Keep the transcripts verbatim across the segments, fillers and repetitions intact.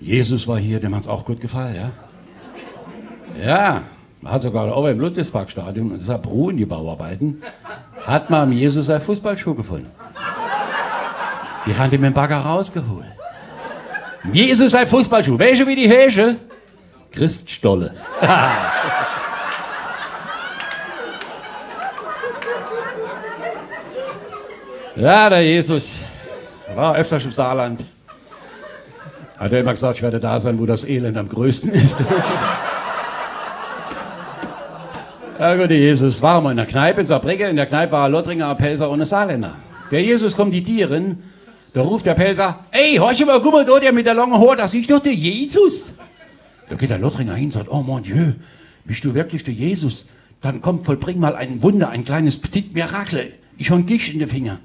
Jesus war hier, dem hat's auch gut gefallen, ja? Ja, man hat sogar oben im Ludwigsparkstadion, und das war Brunnen, die Bauarbeiten, hat man am Jesus sein Fußballschuh gefunden. Die haben ihn mit dem Bagger rausgeholt. Jesus sein Fußballschuh. Weißt du, wie die heißen? Christstolle. Ja, der Jesus war öfters im Saarland. Hat er immer gesagt, ich werde da sein, wo das Elend am größten ist. Ja gut, Jesus war mal in der Kneipe in Saarbrücken. In der Kneipe war ein Lothringer, ein Pälzer und ein Saarländer. Der Jesus kommt die Dieren. Da ruft der Pälzer: „Ey, horch mal, guck mal da, der mit der langen Hoor, das ist doch der Jesus.“ Da geht der Lothringer hin und sagt: „Oh mon Dieu, bist du wirklich der Jesus? Dann komm, vollbring mal ein Wunder, ein kleines Petit Miracle. Ich hab Gicht in den Finger.“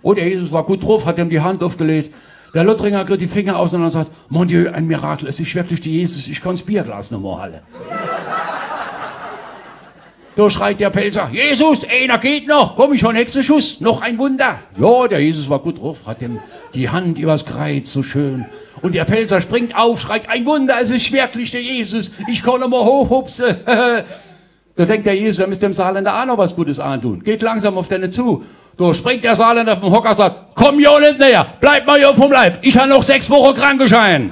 Oh, der Jesus war gut drauf, hat ihm die Hand aufgelegt. Der Lothringer kriegt die Finger auseinander und sagt: „Mon Dieu, ein Miracle, es ist wirklich der Jesus, ich kann's Bierglas noch mal halten.“ Da schreit der Pälzer: „Jesus, einer geht noch, komm, ich hab Hexenschuss, noch ein Wunder.“ Ja, der Jesus war gut drauf, hat ihm die Hand übers Kreuz, so schön. Und der Pälzer springt auf, schreit: „Ein Wunder, es ist wirklich der Jesus, ich kann noch mal hochhupsen.“ Da denkt der Jesus, er müsste dem Saarländer auch noch was Gutes antun. Geht langsam auf den zu. Da springt der Saarländer vom Hocker, sagt: „Komm ja nicht näher, bleib mal ja vom Leib, ich hab noch sechs Wochen Krankenschein.“